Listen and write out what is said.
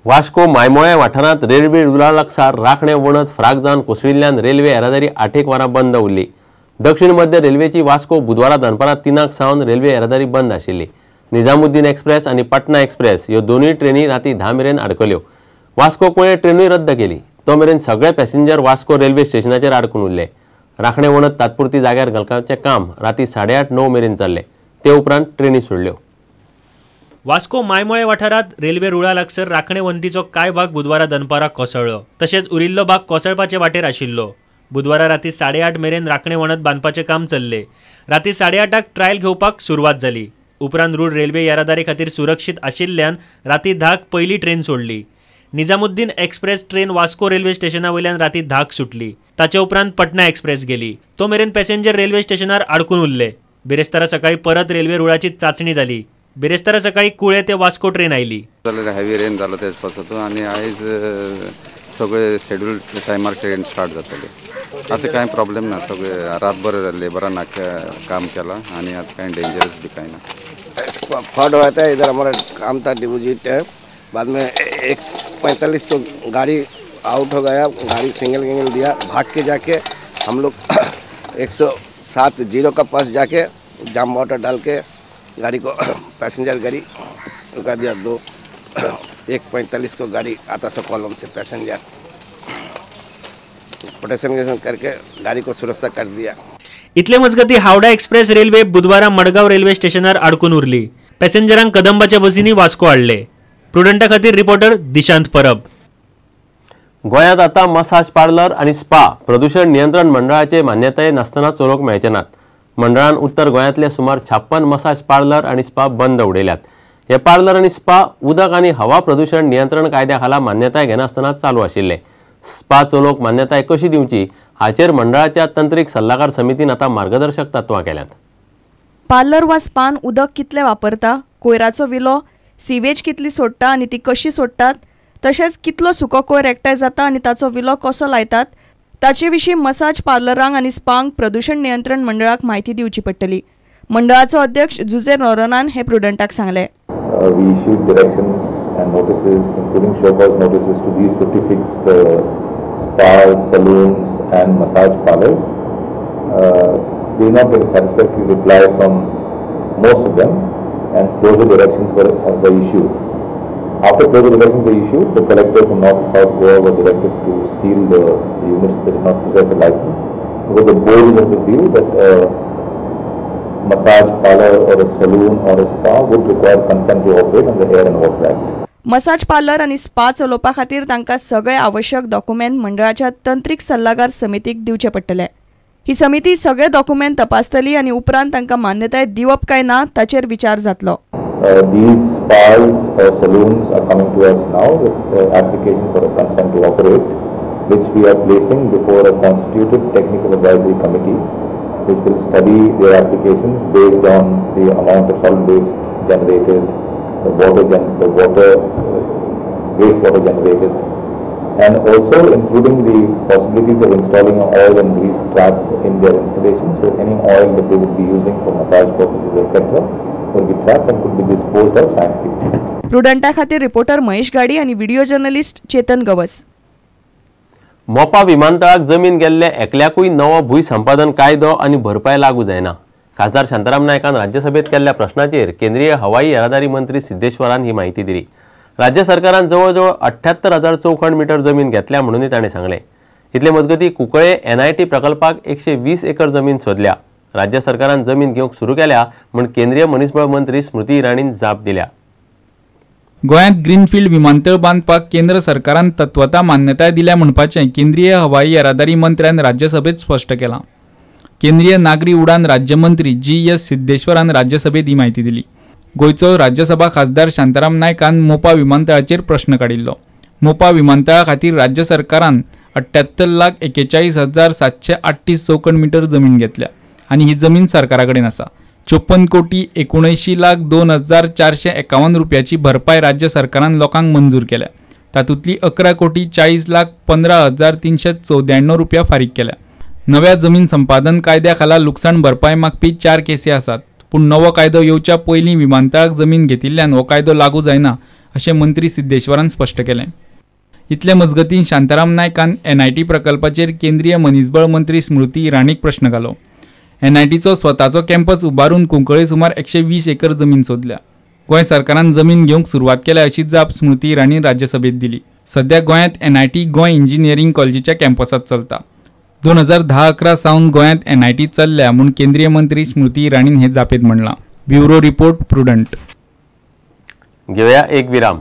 वास्को मायमोळ्या वाठारांत रेल्वे रुळा लागसार राखणे वणत फ्राक जावन कोसळिल्ल्यान रेल्वे येरादारी 8 वरां बंद उरली. दक्षिण मध्य रेल्वेची वास्को बुधवारा दनपारां 3 सावन रेल्वे येरादारी बंद आशिल्ली. निजामुद्दीन एक्सप्रेस आनी पटना एक्सप्रेस ह्यो दोनूय ट्रेनी राती 10 मेरेन आडकल्यो. वास्को कुळे ट्रेनूय रद्द केली. तो मेरेन सगळे पॅसेंजर वास्को रेल्वे स्टेशनाचेर आडकून उरले. राखणे वणत तात्पुरती जाग्यार घालपाचें काम राती 8:30-9 मेरेन चल्लें. ते उपरांत ट्रेनी सोडल्यो. वास्को मायमोळे वाठारांत रेल्वे रुळा लागसर राखणे वण्टीचो कांय भाग बुधवारा दनपारां कोसळ्ळो. तशेंच उरिल्लो भाग कोसळपाचे वाटेर आशिल्लो. बुधवारा राती 8:30 मेरेन राखणे वणत बांदपाचें काम चल्लें. राती 8:30 ट्रायल घेवपाक सुरवात जाली. उपरांत रूळ रेल्वे येरादारी खातीर सुरक्षीत आशिल्ल्यान राती 10 पयली ट्रेन सोडली. Nizamuddin express train Vasco railway स्टेशना वयल्यान राती 10 सुटली. ताचे उपरांत पटना एक्सप्रेस गेली. तो मेरेन पॅसेंजर रेल्वे स्टेशनार आडकून उरले. बिरेस्तारा सकाळी परत रेल्वे रुळाची चाचणी जाली. बिरेस्तारा सकाळी कुळे ते वास्को ट्रेन आयली. हेवी रेन जालो तेज पासून आनी आयज सगळे शेड्यूल टायमार ट्रेन स्टार्ट जातले. आतां कांय प्रॉब्लेम ना, सगळे रातभर लेबरान काम केलां आनी आतां कांय डेंजरस बी कांय ना. फ्लड हुआ था इधर, हमारा काम था डिपोजिट है. बाद में 1:45 को गाड़ी आउट हो गया. गाड़ी सिंगल गिंगल दिया, भाग के जाके हम लोग 107-0 का पास जाके जाम वाटर डाल के गाड़ी को पैसेंजर गाड़ी रुका दिया. 1:45 को गाड़ी आता सौ कॉलम से पैसेंजर प्रोटेक्शन करके गाड़ी को सुरक्षा कर दिया. इतले मजगती हावडा एक्सप्रेस रेल्वे बुधवारा मडगांव रेल्वे स्टेशनार आडकून उरली. पॅसेंजरांक कदंबाच्या बसींनी वास्को हाडले. प्रुडंटा खातीर रिपोर्टर दिशांत परब. गोंयांत आतां मसाज पार्लर आनी स्पा प्रदूषण नियंत्रण मंडळाचे मान्यताय नासतना चलोवंक मेळचे नात. मंडळान उत्तर गोंयांतले सुमार 56 मसाज पार्लर आनी स्पा बंद उडयल्यात. हे पार्लर आनी स्पा उदक आनी हवा प्रदूषण नियंत्रण कायद्या खाला मान्यताय घेनासतना चालू आशिल्ले. स्पा चलोवंक मान्यताय कशी दिवची हाचेर मंडळाच्या तंत्रीक सल्लागार समितीन आतां मार्गदर्शक तत्वां केल्यांत. पार्लर वा स्पान उदक कितलें वापरता, कोयराचो विलो, सिवेज कितली सोडटा आनी ती कशी सोडटात, तशेंच कितलो सुको कोयर एकठांय जाता आनी ताचो विलो कसो लायतात ताचे विशीं मसाज पार्लरांक आनी स्पांक प्रदूषण नियंत्रण मंडळाक म्हायती दिवची पडटली. मंडळाचो अध्यक्ष जुजे नोरोनान हे प्रुडंटाक सांगलें. We issued directions and notices, including show cause notices to these 56 spas, saloons and massage parlors. We did not get a satisfactory reply from most of them, and closure directions were issued. After closure directions were issued, the collector from North and South Goa were directed to seal the units that did not possess a license, because the board is of the view that a massage parlor or a saloon or a spa would require consent to operate under the Air and Water Act. Massage parlour आनी spa चलोवपा खातीर तांकां सगळे आवश्यक document मंडळाच्या तंत्रीक सल्लागार समितीक दिवचे पडटले. ही समिती सगळे डॉक्युमेंट तपासतली आनी उपरांत तांकां मान्यताय दिवप काय ना ताचेर विचार जातलो. These spas or saloons are coming to us now with application for a consent to operate, which we are placing before a constituted technical advisory committee, which will study their applications based on the amount of solid waste generated, the wastewater generated, and also including the possibilities of installing an oil and grease trap in their installation. So any oil that they would be using for massage purposes, etc., will be trapped and could be disposed of scientifically. प्रुडंटा खातीर reporter Mahesh गाडी आणि video journalist Chetan Gawas. Mopa विमानतळाक जमीन गेल्ले एकल्याकूय नवो भूंय संपादन कायदो आनी भरपाय लागू जायना. खासदार शांताराम नायकान राज्यसभेत केल्ल्या प्रश्नाचेर केंद्रीय हवाई येरादारी मंत्री सिद्धेश्वरान ही माहिती दिली. राज्य सरकारान जवळजवळ 78,000 चौखण मीटर जमीन घेतल्या म्हणूनय ताणें सांगलें. इतले मजगती कुंकळे NIT प्रकल्पाक 120 एकर जमीन सोदल्या. राज्य सरकारान जमीन घेवंक सुरू केल्या म्हूण केंद्रीय मनीसबळ मंत्री स्मृती इराणीन जाप दिल्या. गोंयांत ग्रीनफिल्ड विमानतळ बांदपाक केंद्र सरकारान तत्वता मान्यताय दिल्या म्हणपाचें केंद्रीय हवाई येरादारी मंत्र्यान राज्यसभेत स्पश्ट केलां. केंद्रीय नागरी उडान राज्यमंत्री जी.एस. सिद्धेश्वरान राज्यसभेत ही म्हायती दिली. गोंयचो राज्यसभा खासदार शांताराम नायकान मोपा विमानतळाचेर प्रश्न काडिल्लो. मोपा विमानतळा खातीर राज्य सरकारान 78,41,738 चौखण मीटर जमीन घेतल्या आनी ही जमीन सरकारा कडेन आसा. 54,79,02,451 रुपयाची भरपाय राज्य सरकारान लोकांक मंजूर केल्या. तातूंतली 11,40,15,394 रुपया फारीक केल्या. नव्या जमीन संपादन कायद्या खाला लुकसाण भरपाय मागपी 4 केसी आसात. पूण नवो कायदो येवच्या पयलीं विमानतळाक जमीन घेतिल्ल्यान हो कायदो लागू जायना अशें मंत्री सिद्धेश्वरान स्पश्ट केलें. इतले मजगतीं शांताराम नायकान एनआयटी प्रकल्पाचेर केंद्रीय मनीसबळ मंत्री स्मृती इराणीक प्रश्न घालो. एनआयटीचो स्वताचो कॅम्पस उबारून कुंकळे सुमार 120 एकर जमीन सोदल्या. गोंय सरकारान जमीन घेवंक सुरवात केल्या अशी जाप स्मृती इराणीन राज्यसभेत दिली. सध्या गोंयांत एनआयटी गोंय इंजिनियरींग कॉलेजीच्या कॅम्पसांत चलता. 2010-11 सावन गोंयांत एनआयटी चल्ल्या म्हूण केंद्रीय मंत्री स्मृती इराणीन हे जापेंत म्हणलां. Bureau report, Prudent. घेवया एक विराम.